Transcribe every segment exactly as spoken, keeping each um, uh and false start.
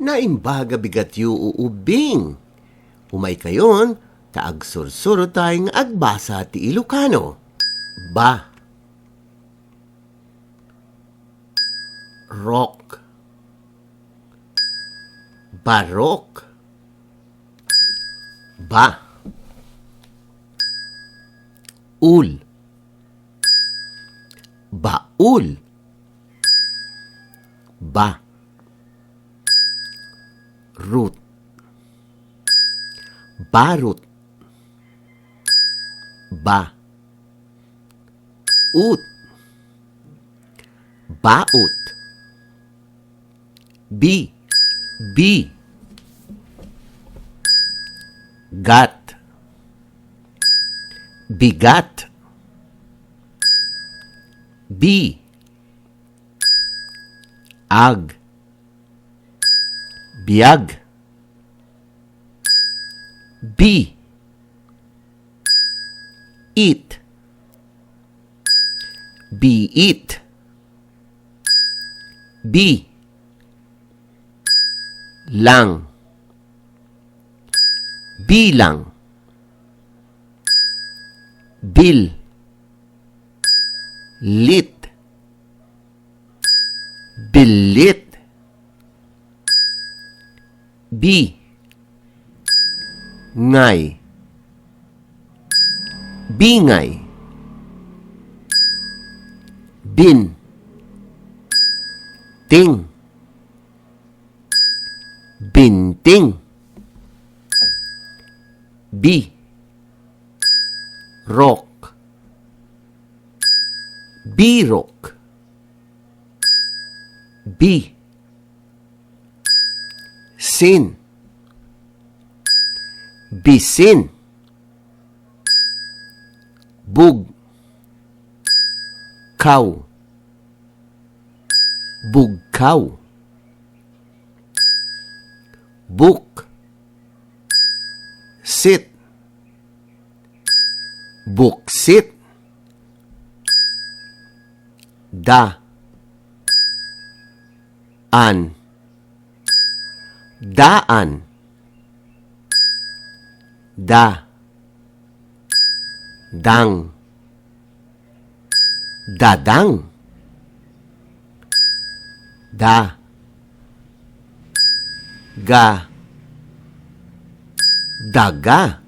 Naimbag a bigatyo, uubbing. Umaykayon, ta agsursurotay nga agbasa ti Ilocano. Ba. Rok. Barok. Ba. Ul. Baul. Ba. Rut. Barut. Ba. Ut. Baut. Bi. Bi. Gat. Bigat. Bi. Ag. Biag. Bi. It. Biit. Bi. Lang. Bilang. Bil. Lit. Billit. Bi. Ngay. Bingay. Bin. Ting. Binting. Bi. Rok. Birok. Bi. Sin. Bisin. Bug. Kaw. Bugkaw. Buk. Sit. Buksit. Da. An. Daan. Da. Dang. Dadang. Da. Ga. Daga.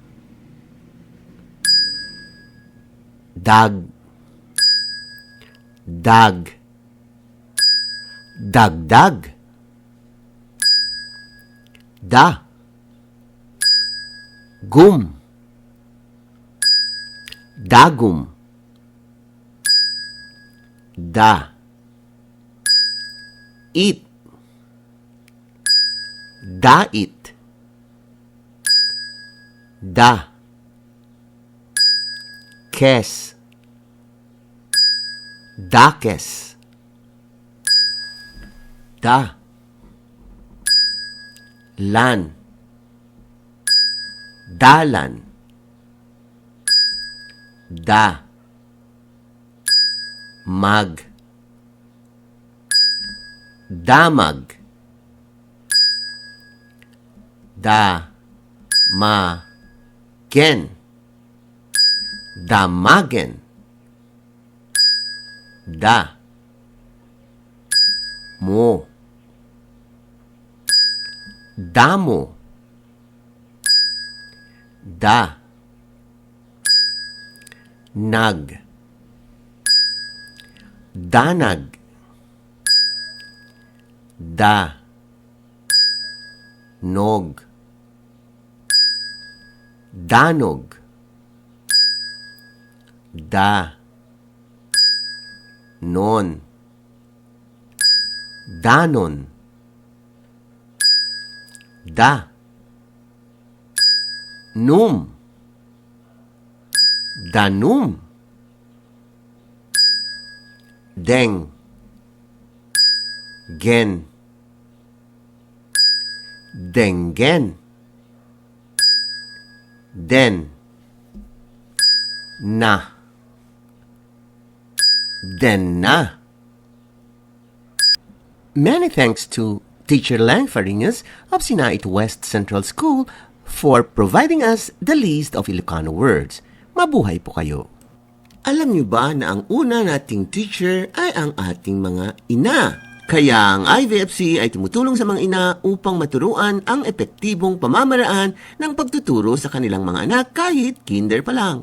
Dag. Dag. Dagdag. Da. Gum. Dagum. Da. It. Dait. Da. Kes. Dakes. Da. Lan. Dalan. Da. Mag. Damag. Da. Ma. Gen. Damagen. Da. Mo. Damo. Da. Nag. Danag. Da. Nog. Danog. Da. Non. Danon. Da. Num. Danum. Deng. Gen. Denggen. Den. Na. Denna. Many thanks to Teacher Lang Farinas of Sinait West Central School for providing us the list of Ilocano words. Mabuhay po kayo! Alam niyo ba na ang una nating teacher ay ang ating mga ina? Kaya ang I V F C ay tumutulong sa mga ina upang maturuan ang epektibong pamamaraan ng pagtuturo sa kanilang mga anak kahit kinder pa lang.